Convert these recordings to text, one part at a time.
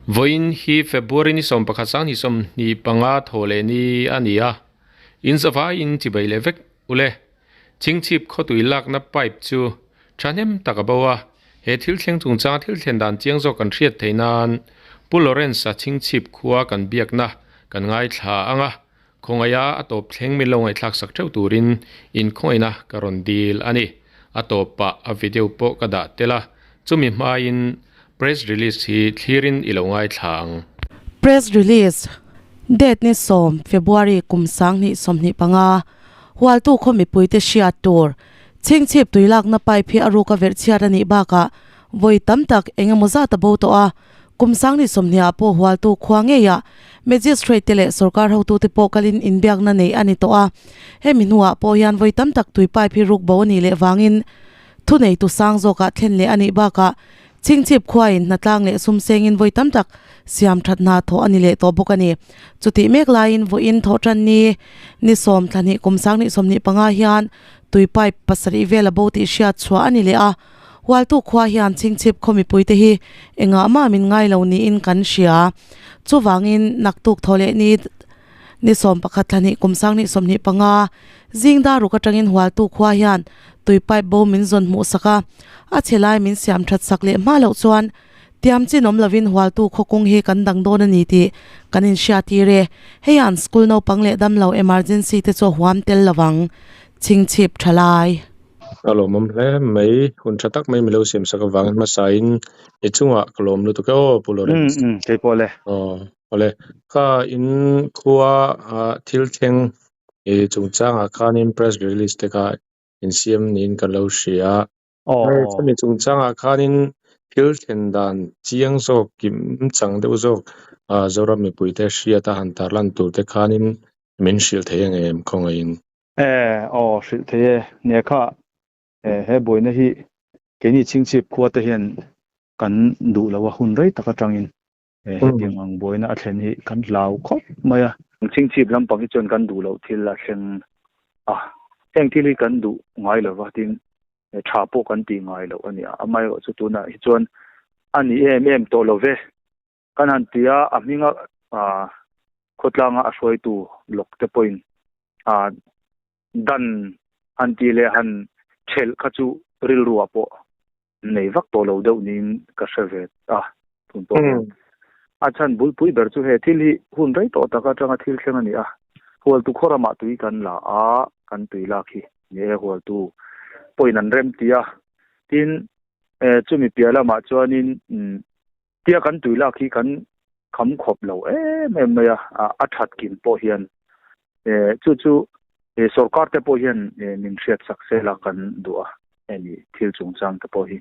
Vawiin hi February ni 11 2025 thaw leh ni a ni a, in zavaiin chibai leh vek ule. Chingchhip khawtui lakna pipe chu thahnem tak a bo a, he thil thleng chungchanga thil thlen dan chiang zawk kan hriat theih nan Pu Lawrence-a Chingchhip khua kan biakna kan ngaithla ang a, khawngaiha a tawp thleng min lo ngaihthlak sak theuh turin inkhawngaihna ka rawn dil a ni. A tawpah a video pawh ka dah tel a, chumi hmain press release hi thlirin i lo ngaithla ang. Press release, Date ni 10 February kum 2025, Hualtu khaw mipuite hriat tur, Chhingchhip tui lakna pipe hi a ruk a verh chhiat a nih bakah vawi tam tak eng emaw zat a bo tawh a, kum 2020 ah pawh Hualtu khua ngeiah Magistrate te leh sorkar hotute pawh kalin inbiakna nei a ni tawh a. Hemi hnuah pawh hian vawi tam tak tui pipe hi ruk bo a nih leh vangin thuneitu sang zawkah thlen leh a nih bakah Chhingchhip khuain hnatlang leh sumsengin vawi tam tak siam that hna thawh a ni leh tawh bawk a ni. Chutih mek laiin vawiin thawh tan ni ni 10 thla hnih kum 2025 hian tui pipe pasarih vel a bo tih hriat chhuah a ni leh a. Hualtu khua hian Chhingchhip khaw mipuite hi engah mah min ngai lo niin kan hria. Chuvangin naktuk thaw leh ni ni 11 thla hnih kum 2025 zing dar ruk atangin Hualtu khua hian tui pipe bo min zawn hmuh sak a, a chhe lai min siam that sak leh hma loh chuan tiam chin awm lovin Hualtu khaw kawng hi kan dang dawn a ni tih kan inhriattir e. Hei an school naupang leh damlo emergency te chu a huam tel lovang. Chhingchhip tha lai. A lawmawm hle mai, hun tha tak mai milo siam sak avangin hmasain i chungah ka lawm lutuk e aw Pu Lawrence. Umm kei pawh le. Aw awle kha in khua thil thleng i chungchangah khanin press release te kha insiam niin ka lo hria a. Chumi chungchangah khanin thil thlen dan chiang zawk kim chang deuh zawk Zoram mipuite hriat a han tarlan tur te khanin min hrilh thei ang em khawngaihin? E, aw hrilh thei e. Nia kha he buaina hi keini Chhingchhip khua te hian kan duh lo a, hun rei tak atangin hetiang ang buaina a thlen hi kan hlau khawp mai a. Chhingchhip lampang hi chuan kan duh loh thil a thleng a, heng thil hi kan duh ngai lo va, tin tha pawh kan tih ngai loh a ni a, amaherawh chu tunah hi chuan a ni em em tawh lo ve. Kan han ti a, a hminga khawtlanga a hruaitu lawk te pawhin dan han tih leh han thelh kha chu rilruah pawh nei vak tawh lo deuh niin ka hre ve a tun pawh hian. A chhan bulpui ber chu he thil hi hun rei tawh tak atanga thil thleng a ni a, Hualtu khaw ramah tui kan la a, kan tui lak hi ni e Hualtu pawhin an rem ti a, tin chumi piah lamah chuanin tia kan tui lak hi kan kham khawp lo em em mai a, a that kim pawh hian chu chu sorkar te pawh hian min hriat sak sel a kan duh a hemi thil chungchang te pawh hi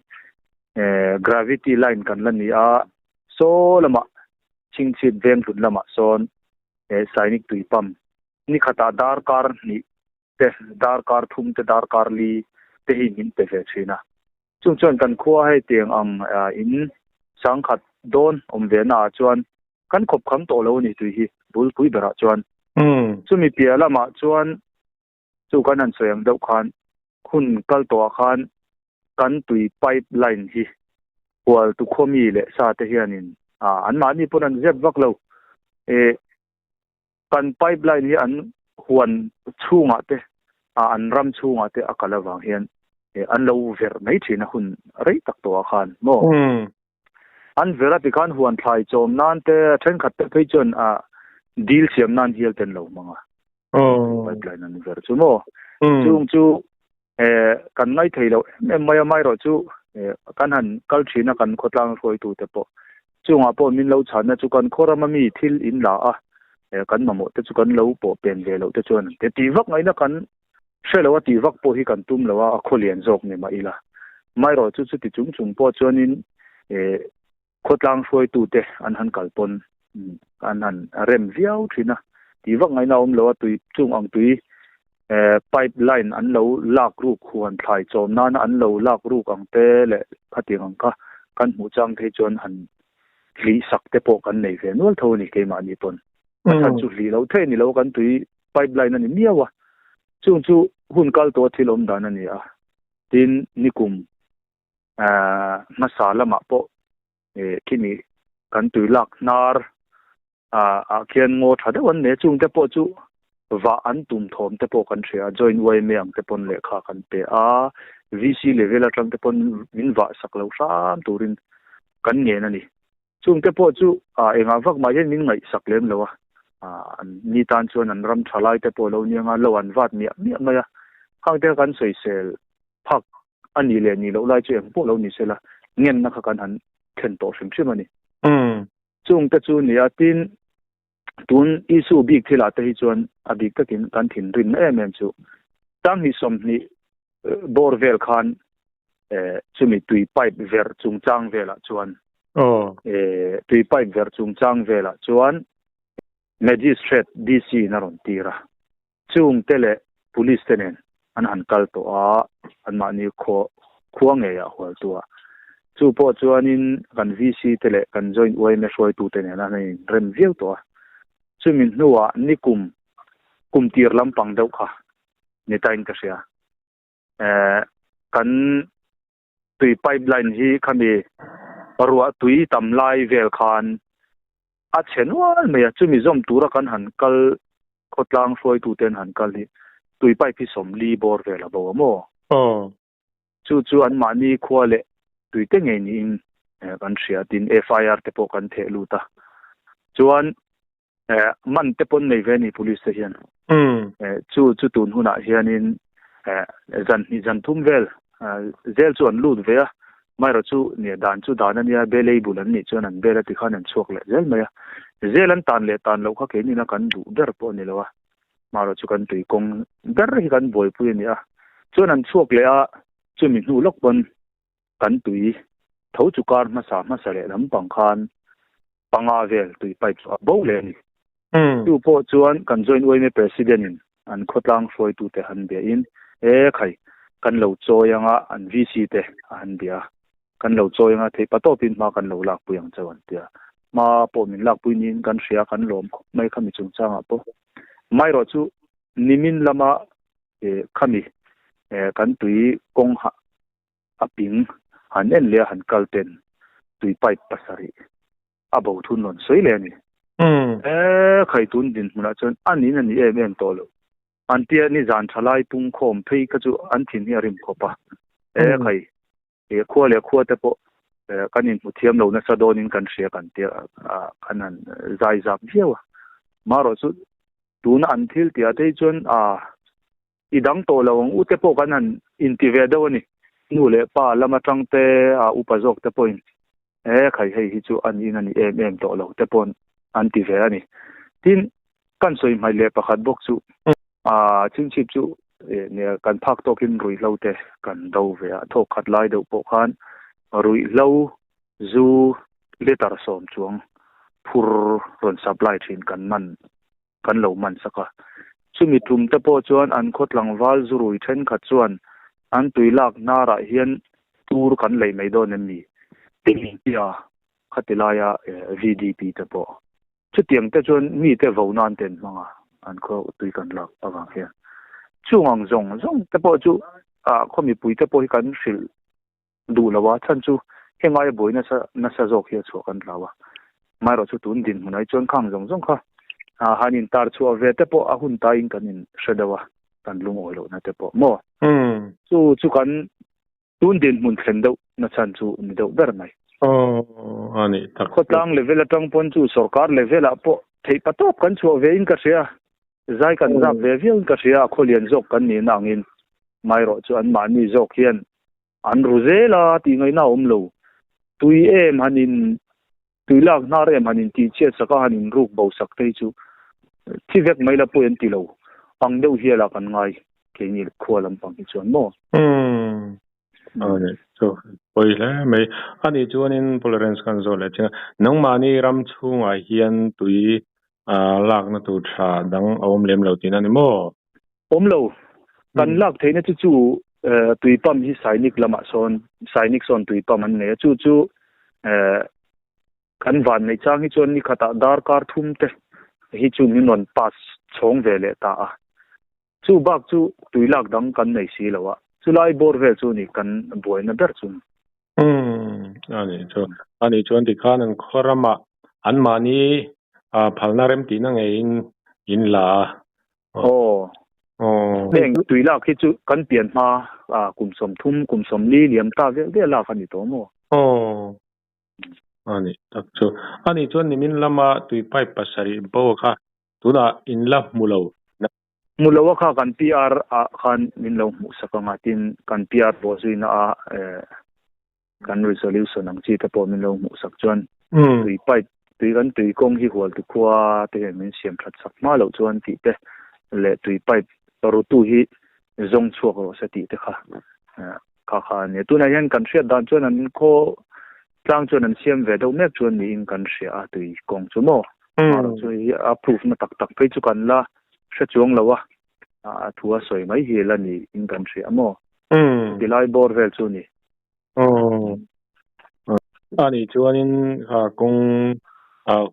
gravity line kan la ni a saw lamah chhingchhip veng hlut lamah sawn sainik tui pump ni khatah darkar hnih te darkar thum te darkar li te hi min pe ve thin a. Chung chuan kan khua hei tiang ang in sangkhat dawn awm ve naah chuan kan khawp kham tawh lo a ni tui hi bulpui berah chuan. Chumi piah lamah chuan chu kan han sawi ang deuh khan hun kal tawhah khan kan tui pipe line hi hual tu khaw mi leh sa te hianin anmahni pawn an zep vak lo. Kan pipeline hi an huan chhungah te, an ram chhungah te a kal avang hian an lo verh mai thin a hun rei tak tawhah khan maw? An verh a tikhan huan thlai chawm nan te, thenkhat te phei chuan dil siam nan hial te an lo hmang a. Pipeline an verh chu maw? Chung chu kan ngaithei lo em em mai a, amaherawh chu kan han kal thin a kan khawtlang hruaitute pawh chungah pawh min lo chhanna chu kan khaw rama mi thil in la a, kan mamawh te chu kan lo pawh pen ve loh te chuan an ti. Tih vak ngaihna kan hre lo a, tih vak pawh hi kan tum lo a, a khaw lian zawk ni mah ila. Amaherawh chu chuti chung chung pawh chuanin khawtlang hruaitute an han kal pawn an han rem viau thin a, tih vak ngaihna a awm lo a, tui chung ang tui pipe line an lo lak ruk huan thlai chawm nana an lo lak ruk ang te leh khatiang ang kha kan hmuh chang phei chuan han hlih sak te pawh kan nei ve nual tho a ni keimahni pawn. A chhan chu hlih loh theih a ni lo, kan tui pipe line a ni miau a, chung chu hun kal tawh a thil awm dan a ni a, tin nikum hmasa lamah pawh khimi kan tui lak hnar ah khian ngaw tha deuh an nei a, chungte pawh chu vah an tum thawm te pawh kan hria a, joint yma ang te pawn lehkha kan pe a, VC level atang te pawn min vah sak lo hram turin kan ngen a ni. Chungte pawh chu engah vak mah hian min ngaihsak lem lo a, ni tan chuan an ram tha lai te pawh lo nia nga lo an vat miah miah mai a, khangte kha kan sawisel phak a nih leh nih loh lai chu eng pawh lo ni sela ngenna kha kan han thlen tawh hrim hrim a ni. Chungte chu nia tin tun issue bik thilah te hi chuan a bik takin kan thinrimna em em chu Sanghnih 20 bawr vel khan chumi tui pipe verh chungchang velah chuan tui pipe verh chungchang velah chuan Magistrate DC in a rawn tir a. Chungte leh Police te nen an han kal tawh a, anmahni khaw khua ngeiah hual tu a. Chu pawh chuanin kan VC te leh kan Joint yma hruaitute nen an han inrem viau tawh a. Chumi hnuah nikum kum tir lampang deuh kha ni tain ka hria. Eh kan tui pipeline hi khami ruah tui tam lai vel khan a chhe nual mai a, chumi zawm tura kan han kal khawtlang hruaitute an han kal hi tui pipe hi 40 bawr vel a bo a maw? Chu chu anmahni khua leh tuite ngei niin kan hria tin FIR te pawh kan theh lut a, chuan man te pawn nei ve a ni police te hian. Chu chu tun hunah hianin zan hnih zan thum vel zel chu an lut ve a, amaherawh chu nia dan chu dan a nia, bel ei bul an nih chuan an bel a tikhan an chhuak leh zel mai a, zel an tan leh tan loh kha keinin a kan duh ber pawh a ni lo a, amaherawh chu kan tui kawng ber hi kan buaipui a ni a, chuan an chhuak leh a, chumi hnu lawk pawn kan tui tho chu kar hmasa hmasa leh lampang khan panga vel tui pipe chu a bo leh a ni. Chu pawh chuan kan joint yma president in an khawtlang hruaitute han bia in e khai kan lo chawi anga an VC te a han bia a, kan lo chawi anga theih patawpin hma kan lo lakpui ang chauh an ti a, hma pawh min lakpui niin kan hria kan lawm khawp mai khami chungchangah pawh. Amaherawh chu nimin lama khami kan tui kawng a ping han en leh a han kal ten tui pipe pasarih a bo thun rawn sawi leh a ni. E khai tun dinhmunah chuan a nin a ni em em tawh lo. An tia ni zan tha lai pung khawm phei kha chu an thin hi a rim khawp a. E khai e khua leh khua te pawh kan inhmu thiam lo nasa dawnin kan hria kan tia kan han zai zap viau a. Marawh chu tuna an thil tih ah te hi chuan a I dang tawh lo ang u te pawh kan han inti ve deuh a ni. Nu leh pa lam atang te a upa zawk te pawhin e khai hei hi chu an in a ni em em tawh lo te paw'n an ti ve a ni. Tin, kan sawi hmaih leh pakhat bawk chu a chhingchhip chu nia kan phak tawkin ruihhlo te kan do ve a, thawk khat lai deuh pawh khan ruihhlo zu litre 10 chuang phur rawn supply thin kan man kan lo man sak a. Chumi tum te pawh chuan an khaw tlangval zurui thenkhat chuan an tui lak hnarah hian tur kan lei mai dawn em ni? Tih tia khati laia VDP te pawh chutiang te chuan mite vo nan te an hmang a, an khaw tui kan lak avang hian. Chung ang zawng zawng te pawh chu khaw mipui te pawh hi kan hrilh duh lo a, chhan chu hengai a buai nasa nasa zawk hi a chhuah kan hlau a. Amaherawh chu tun dinhmunah hi chuan khang zawng zawng kha han intar chhuah ve te pawh a hun taiin kan inhre deuh a, kan lungawi lohna te pawh maw? Chu chu kan tun dinhmun thlen deuh na chhan chu ni deuh ber mai. Aw, a nih tak chu. Khawtlang level atang pawn chu sorkar level ah pawh theih patawp kan chhuah ve in ka hria. Zai kan zap ve viau in ka hria, khawlian zawk kan nihna angin. Amaherawh chu anmahni zawk hian An ru zel a tih ngaihna a awm lo. Tui em han in, tui lak hnar em han in tih chhiat sak a han in ruk bo sak te hi chu thi vek mai la pawi an ti lo. Ang deuh hial ah kan ngai keini khua lampang hi chuan maw? Umm. Ani chu pawi hle mai. Ani chuanin Pu Lawrence kan zawh leh chin a, nangmahni ram chhungah hian tui lakna tur tha dang a awm lem lo tihna a ni maw? Awm lo. Kan lak theihna chu chu tui pump hi Sainik lamah sawn Sainik sawn tui pump an nei a, chu chu kan van neih chang hi chuan ni khatah darkar thum te hi chu min rawn pass chhawng ve leh ta a. Chu bak chu tui lak dang kan nei si lo a, chulai bawr vel chu ni kan buaina ber chu ni. Umm. Ani chu ani chuan tikhan an khaw ramah anmahni phalna remtihna ngeiin in la a. Aw. Heng tui lak hi chu kan pian hma kum sawmthum kum sawmli liam ta vel vel lak a ni tawh maw? Aw. Ani tak chu. Ani chuan nimin lama tui pipe pasarih bo kha tunah in la hmu lo. Hmu lo a kha kan PR ah khan min lo hmuh sak ang a, tin kan PR pawh zuina a kan resolution ang chi te pawh min lo hmuh sak chuan tui pipe tui kan tui kawng hi hual tu khua te hian min siam that sak hma loh chuan tih te leh tui pipe rutu hi zawng chhuak rawh se tih te kha kha kha a nia. Tunah hian kan hriat dan chuan an khaw tlang chuan an siam ve deuh mek chuan niin kan hria a tui kawng chu maw. Amaherawh chu hei a proof na tak tak phei chu kan la hre chuang lo a, a thu a sawi mai hi la niin kan hria maw. Tilai bawr vel chu a ni. A nih chuanin kha kawng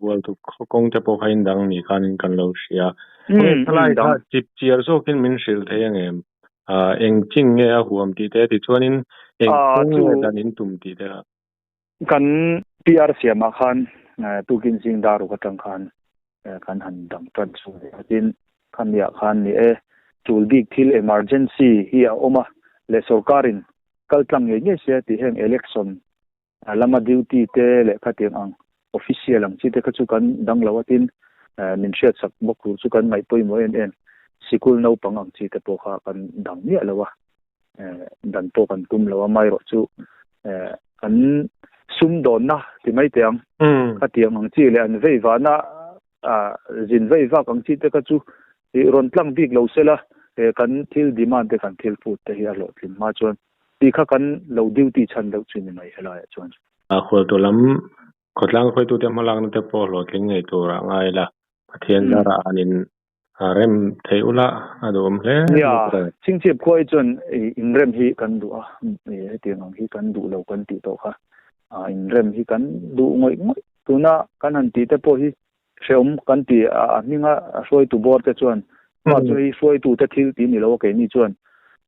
hual tuk kawng te pawh kha indang ni khanin kan lo hria. Thalai kha chip chiar zawkin min hrilh thei angem? Eng chin nge a huam tih te tichuanin eng kawng nge dan in tum tih te kha. Kan PR siamah khan tukin zing dar ruk atang khan kan han dang tan chu a tin khamiah khan ni e tul bik thil emergency hi a awm a leh sorkarin kal tlang ngei ngei se tih heng election lama duty te leh khatiang ang official ang chi te kha chu kan dang lo a tin min hriat sak bawk tur chu kan ngaih pawimawh em em sikul naupang ang chi te pawh kha kan dang miah lo a dan pawh kan tum lo a amaherawh chu kan sumdawnna ti mai teh ang khatiang ang chi leh an vei vahna zin vei vak ang chi te kha chu rawn tlang bik lo sela kan thil demand te kan thil phut te hi a hlawhtling hma chuan tih kha kan lo duty chhan deuh chu ni mai helaiah chuan. A khualtu lam khawtlang hruaitute hmalakna te pawh hlawhtling ngei tur a ngai la, Pathian zarah an in rem theih ula a duhawm hle. Nia, Chingchip khua hi chuan inrem hi kan duh a, hetiang ang hi kan duh lo kan tih tawh kha inrem hi kan duh ngawih ngawih. Tuna kan han tih te pawh hi hrehawm kan ti a hminga hruaitu bawr te chuan mah chu hei hruaitu te thil tih ni lo a keini chuan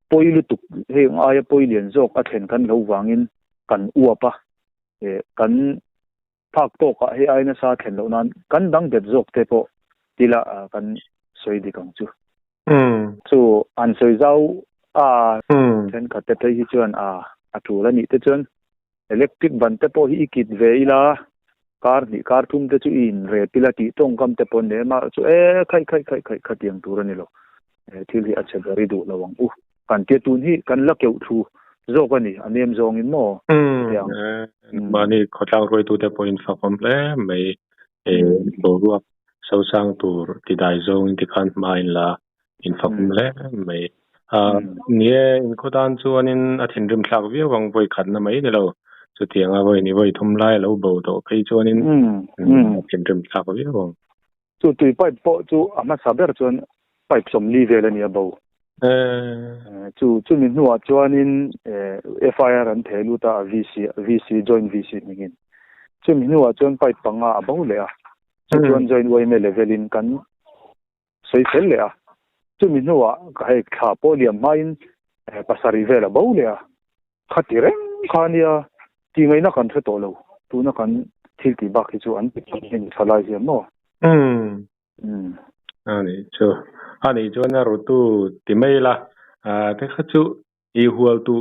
pawi lutuk heng aia pawi lian zawk a thlen kan lo vangin kan uap a, kan Phak tawkah hei ai nasa thlen loh nan kan dang bet zawk te pawh tila kan sawi dik ang chu. Chu an sawi zau a thenkhat te phei hi chuan a a tul a nih te chuan electric ban te pawh hi i kit ve ila kar hnih kar thum te chu i in rep ila tih tawngkam te pawh an nei a mah chu e khaih khaih khaih khaih khatiang tur a ni lo thil hi a chhe ber i duh lo ang u. Kan tia tun hi kan la keuh thu zawk a ni, a nem zawngin maw? Hetiang. Mahni khawtlang hruaitute pawhin fakawm hle mai boruak sosang tur tidai zawngin tikhan hma in la infakawm hle mai. Ni e, inkhawtan chuanin a thinrim thlak viau ang vawi khatna mai ni lo, chutianga vawi ni vawi thum lai a lo bo tawh phei chuanin a thinrim thlak viau ang. Chu tui pipe pawh chu a hmasa ber chuan pipe sawmli vel a ni a bo. Chu chumi hnuah chuanin FIR an theh lut a, VC, VC, Joint VC hmingin. Chumi hnuah chuan pipe panga a bo leh a. Chu chuan Joint YMA level in kan sawi fel leh a. Chumi hnuah ka hei thla pawh liam hmain pasarih vel a bo leh a. Khati reng kha nia, tih ngaihna kan hre tawh lo. Tuna kan thil tih bak hi chu an ti phawt in tha lai hian maw? Umm. A nih chu. A nih chuan a rutu ti mai ila, te kha chu i hual tu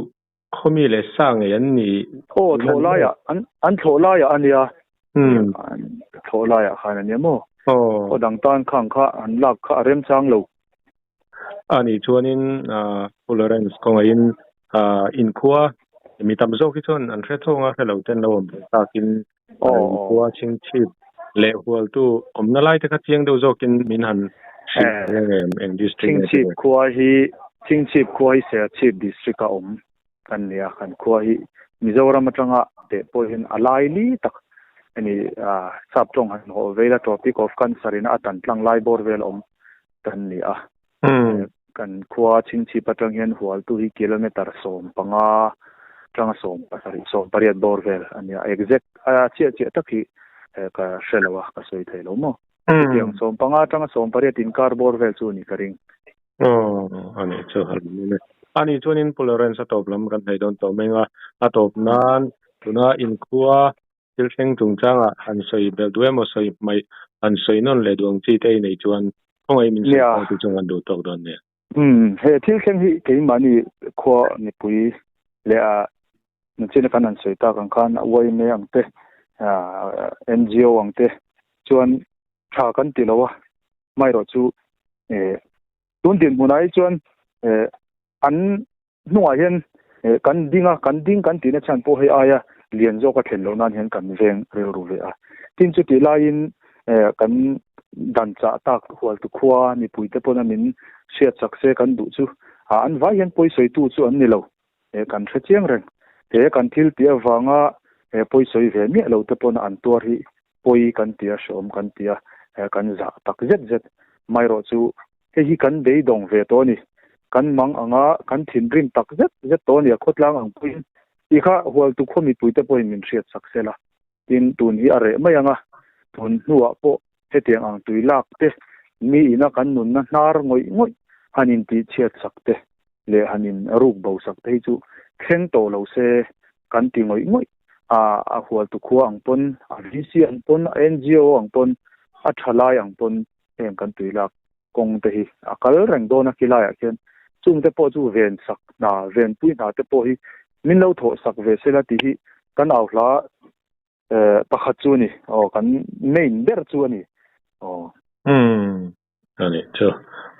khawmi leh sa ngei an ni. Aw, thlawh laiah, an thlawh laiah a nia. Umm. Thlawh laiah khan a nia maw? Aw. Khaw dang tan khang kha an lak kha a remchang lo. A nih chuanin Pu Lawrence kawngaihin inkhua mi tam zawk hi chuan an hre thawng a, hre lo ten lo awm ve takin inkhua chhingchhip leh hualtu awmna lai te kha chiang deuh zawkin min han hrilh thei ang em eng district nge Chhingchhip khua hi Chhingchhip khua hi Serchhip district a awm kan ni a, kan khua hi Mizoram atanga teh pawhin a lai li tak a ni, sap tawng han hawh veila Tropic of Cancer in a tan tlang lai bawr vel a awm. kan ni a. Kan khua Chhingchhip atang hian Hualtu hi kilometer 15 atanga 17, 18 bawr vel a nia. Exact a chiah chiah tak hi ka hre lo a, ka sawi thei lo maw. Chutiang 15 atanga 18 inkar bawr vel chu a ni ka ring. Aw, a nih chu a lawm em e. A nih chuanin Pu Lawrence a tawp lam kan hnaih dawn tawh mai ang a, a tawp nan Tuna inkhua thil thleng chungchangah han sawi belh duh emaw sawi hmaih han sawi nawn leh duh ang chi te i neih chuan khawngaih min sawi phawt hi chuan kan duh tawk dawn nia. Umm, he thil thleng hi keimahni khua mipui leh a nachina kan han sawi tak ang khan a yma ang te, NGO ang te chuan tha kan ti lo a, amaherawh chu tun dinhmunah hi chuan an hnungah hian kan ding a, kan ding kan tihna chhan pawh hei aia lian zawk a thlen loh nan hian kan veng rilru ve a. Tin chutih laiin kan dan chah tak hualtu khua mipuite pawna min hriat chak se kan duh chu an vai hian pawisawitu chu an ni lo, kan hre chiang reng. He kan thil tih avanga pawisawi ve miah lo te pawna an tuar hi pawi kan ti a, hreawm kan ti a, kan zah tak zet zet. Amaherawh chu Hei hi kan beidawng ve tawh a ni. Kan mang anga kan thinrim tak zet zet tawh a ni a, khawtlang ang pawhin tih kha Hualtu khaw mipuite pawhin min hriat sak sel a. Tin, tun hi a reh mai ang a, tun hnuah pawh hetiang ang tui lak te, mi ina kan nunna hnar ngawih ngawih han intihchhiat sak te leh han in ruk bo sak te hi chu thleng tawh lo se kan ti ngawih ngawih a, a Hualtu khua ang pawn, a VC ang pawn, a NGO ang pawn, a thalai ang pawn heng kan tui lak kawng te hi a kal reng dawn a khilaiah khian chung te pawh chu ven sak hna ven pui hna te pawh hi min lo thawh sak ve sela tih hi kan au hla eh pakhat chu a ni aw kan main ber chu a ni aw. Umm a nih chu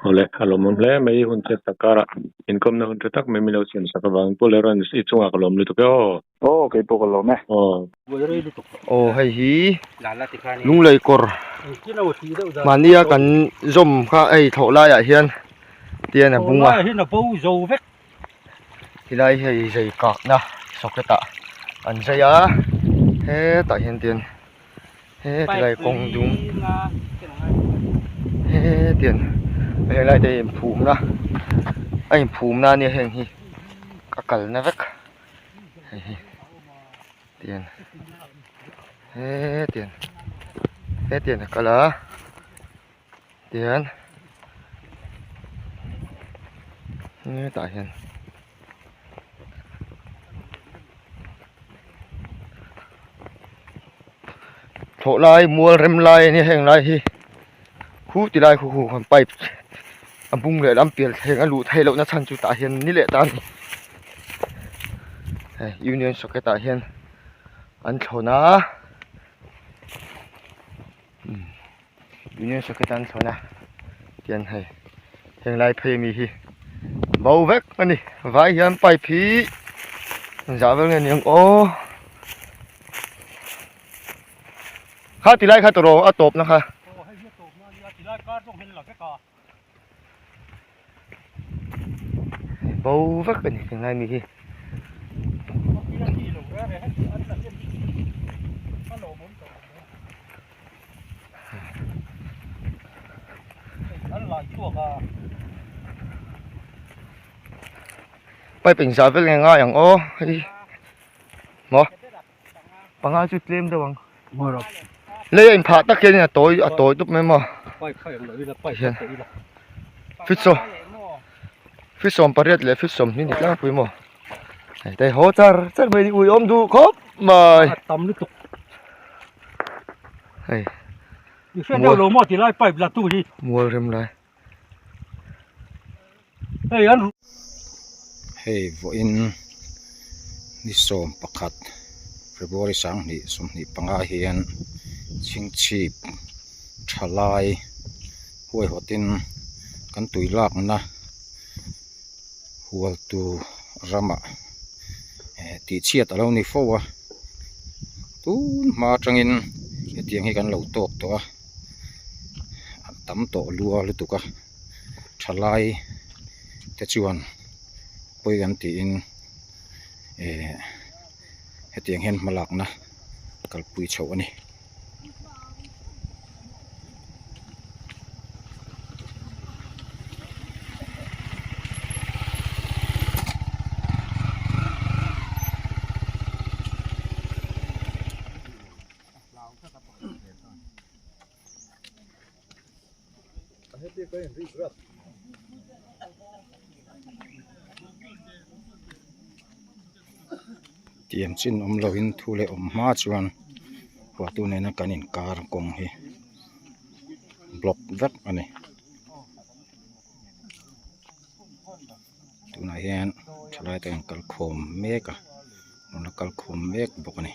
awle a lawmawm hle mai hun chhiat tak karah inkawmna hun tha tak mai min lo siam sak avangin Pu Lawrence i chungah ka lawm lutuk e aw. Aw kei pawh ka lawm e. Aw. Aw hei hi lunglei kawr mahnia kan zawm kha hei thlawh laiah hian tian a bung a tilai hei zai kakna socket ah an zai a hetah hian tian he tilai kawng dung hetiang helai te inphumna a inphumna ania heng hi a kalna vek. Hei hi tian hetiang hetiang a kal a tian hetah hian thlawh lai mual rem lai a nia heng lai hi khu ti lai khu khu khan pipe a bung leh lam pian thleng a luh theih lohna chhan chu tah hian ni leh ta a ni hei union socket ah hian an thlawn a union socket an thlawn a tian hei heng lai phei ami hi bo vek a ni vai hian pipe hi zah vel nge ni ang aw. Kha ti lai kha tawh a tawp na kha. Bo vek a ni tinglai mi hi. Pipe engzah vel nge ngai ang aw hei maw. Panga chu tlem deuh ang. Lei a inphah tak hian a tawi a tawi dup mai maw. Hian fit saw fit sawm pariat leh fit sawm hnih ni tlangpui maw. Hei te haw char char mai ni ui awm duh khawp mai. Tam lutuk. Hei. I hriat deuh lo maw ti lai pipe la tu hi. Mual rem lai. Hei an Hei vawiin ni sawm pakhat February sanghnih sawmhnih panga hian chhingchhip tha lai huaihawtin kan tui lakna hual tur ramah eh tihchhiat a lo ni fo a tun hma atangin hetiang hi kan lo tawk tawh a. A tam tawh lua lutuk a thalai te chuan pawi an tiin eh hetiang hian hmalakna kalpui chhoh a ni. Tiam chin awm loin thu leh awm hma chuan huatu nena kan inkar kawng hi block vek a ni. Tunah hian thalai te an kal khawm mek a an la kal khawm mek bawk a ni.